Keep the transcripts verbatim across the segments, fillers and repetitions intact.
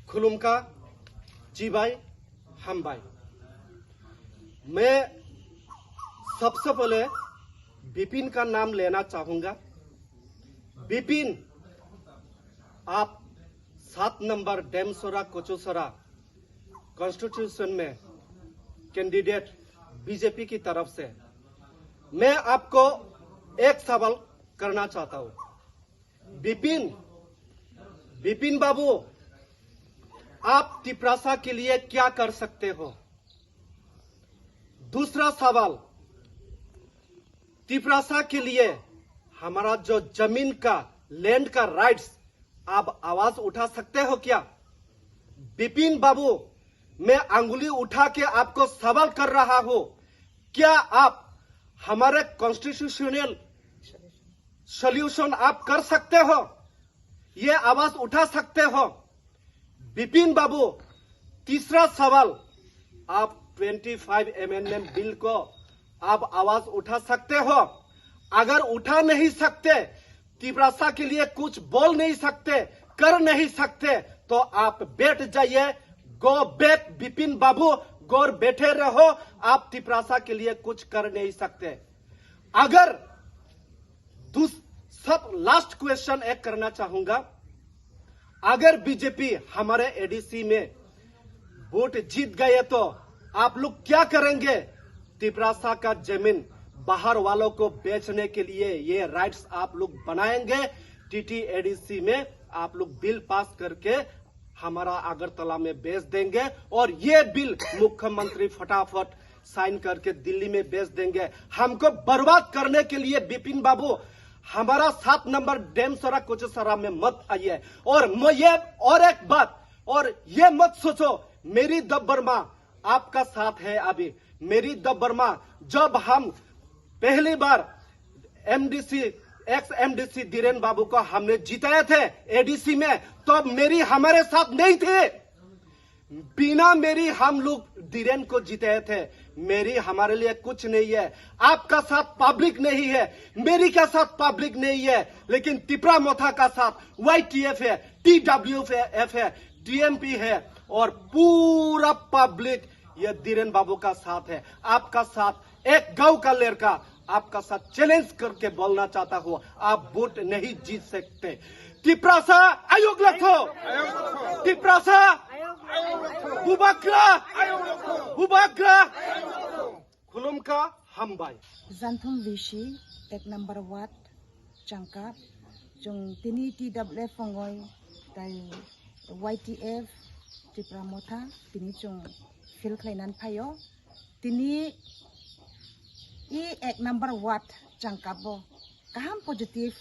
Khulumkha, chibai, hambai. मैं सबसे पहले विपिन का नाम लेना चाहूंगा। विपिन, आप सात नंबर डेमसोरा कोचुसरा कॉन्स्टिट्यूशन में कैंडिडेट बीजेपी की तरफ से, मैं आपको एक सवाल करना चाहता हूँ। विपिन, विपिन बाबू, आप तिपरासा के लिए क्या कर सकते हो? दूसरा सवाल, तिपरासा के लिए हमारा जो जमीन का, लैंड का राइट्स, आप आवाज उठा सकते हो क्या? विपिन बाबू, मैं अंगुली उठा के आपको सवाल कर रहा हूँ, क्या आप हमारे कॉन्स्टिट्यूशनल सॉल्यूशन आप कर सकते हो? ये आवाज उठा सकते हो? विपिन बाबू, तीसरा सवाल, आप ट्वेंटी फ़ाइव अमेंडमेंट बिल को आप आवाज उठा सकते हो? अगर उठा नहीं सकते, तिपरासा के लिए कुछ बोल नहीं सकते, कर नहीं सकते, तो आप बैठ जाइए। गो बैक विपिन बाबू, गोर बैठे रहो। आप तिपरासा के लिए कुछ कर नहीं सकते। अगर दूस-, सब लास्ट क्वेश्चन एक करना चाहूंगा, अगर बीजेपी हमारे एडीसी में वोट जीत गए तो आप लोग क्या करेंगे? तिपरासा का जमीन बाहर वालों को बेचने के लिए ये राइट्स आप लोग बनाएंगे। टीटीएडीसी में आप लोग बिल पास करके हमारा अगरतला में बेच देंगे और ये बिल मुख्यमंत्री फटाफट साइन करके दिल्ली में बेच देंगे। हमको बर्बाद करने के लिए विपिन बाबू हमारा सात नंबर डेमसरा कोचसरा में मत आइए। और मैं ये, और एक बात, और ये मत सोचो मेरी दबरमा आपका साथ है अभी। मेरी दबरमा, जब हम पहली बार एमडीसी, एक्स एमडीसी धीरेन बाबू को हमने जिताए थे एडीसी में, तब मेरी हमारे साथ नहीं थे। बिना मेरी हम लोग धीरेन को जिताए थे। मेरी हमारे लिए कुछ नहीं है। आपका साथ पब्लिक नहीं है, मेरी का साथ पब्लिक नहीं है, लेकिन तिपरा मोथा का साथ वाईटीएफ है, टीडब्ल्यूएफ है, टीएमपी है और पूरा पब्लिक ये धीरेन बाबू का साथ है। आपका साथ एक गांव का लड़का आपका साथ चैलेंज करके बोलना चाहता हूँ, आप वोट नहीं जीत सकते। तिपरासा आयोग लखो, तिपरासा बुबाग्रा, बुबाग्रा। Khulumkha, hambai. Janthum bisi, ek number ward, Changkap. Chwng tini T W F wngwi tai Y T F Tipra Motha tini chwng fill khlainani phaio. Tini i ek number ward Changkap bo kaham positive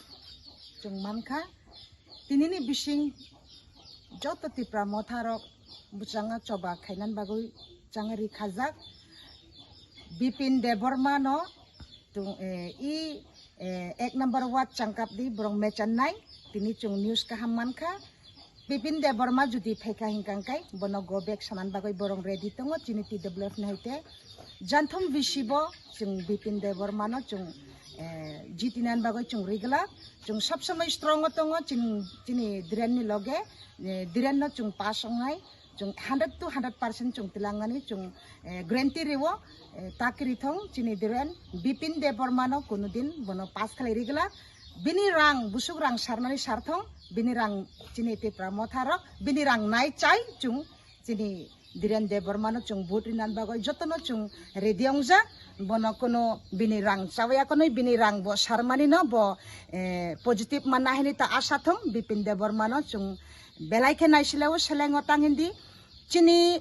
chwng mankha. Tinini bising joto Tipra Motha rok bwchanga choba khainani bagwi changa ri khajak. Bipin Debbarma no tung, eh, i, eh, ek number ward Changkap di borok mechan nai, tini chwng news kaham mankha. Bipin Debbarma jodi phaikha hinkha hwnkhe bono go back sanani bagwi borok ready tongo chini T W F ni haite. Janthum bisi bo chwng Bipin Debbarma no chwng, eh, jitinani bagwi chwng rigwlak. Chwng sab samai strong o tongo chini, chini Dhiren ni loge, eh, Dhiren no chwng pass wngnai. Chwng hundred to hundred percent chwng twlangmani chwng, eh, guarantee rwo, eh, ta kwrwi thung chini Dhiren Bipin Debbarma no kunu din bono pass khlai rigwlak. Bini rang, busuk rang sarnani sarthung, bini rang chini Tipra Motha rok, bini rang nai chai chwng chini Dhiren Debbarma no chwng vote rinani bagwi jotono chwng ready wngjak. Bono kunu bini rang chawi akonwi bini rang bo sarmani no bo, eh, positive manna hinwi ta asa thung. Bipin Debbarma no chwng belai khe naisilao selengo tang hindi. Chini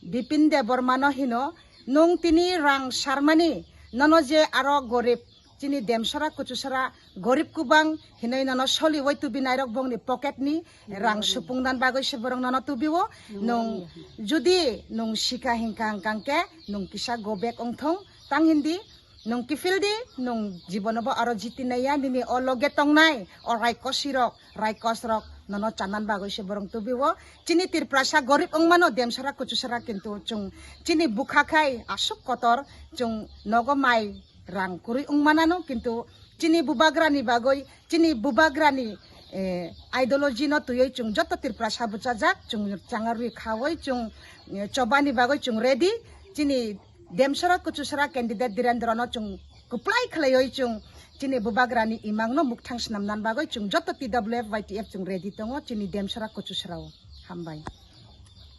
Bipin Debbarma no hino, nwng tini rang sarmani, nono je aro gorib, chini Demsora Kuchusora gorib kubang hinwi nono soliwi tubi nairok bongni pocket ni rang supung dan bagwi se borok nono tubio. Nwng judi nwng sika hinkha hwnkha hwnkhe nwng kisa go back wngthong tang hindi. Nwng kiphil di, nwng jibono bo aro jiti naiya, nini o loge tongnai, o raikosirok, raikosrok, nono chanan bagwi se borok tubio. Chini Tiprasa gorib wngmano, Demsara Kuchusara, kintu chwng chini bwkha khai aswk kotor, chwng nogo mai rang kwrwi wngmanano, kintu chini bubagrani bagwi, chini bubagrani eh, ideology no twiwi chwng joto Tripura sa bwchajak, chwng changarwi khawi chwng, eh, chobani bagwi chwng ready. Chini Demsora Kuchusra candidate Dhirendra no chwng kwplai khlaiwi chwng chini bubagrani imang no mukthang swnamnan bagwi chwng joto T W F Y T F chwng ready tongo chini Demsora Kuchusra o. Hambai.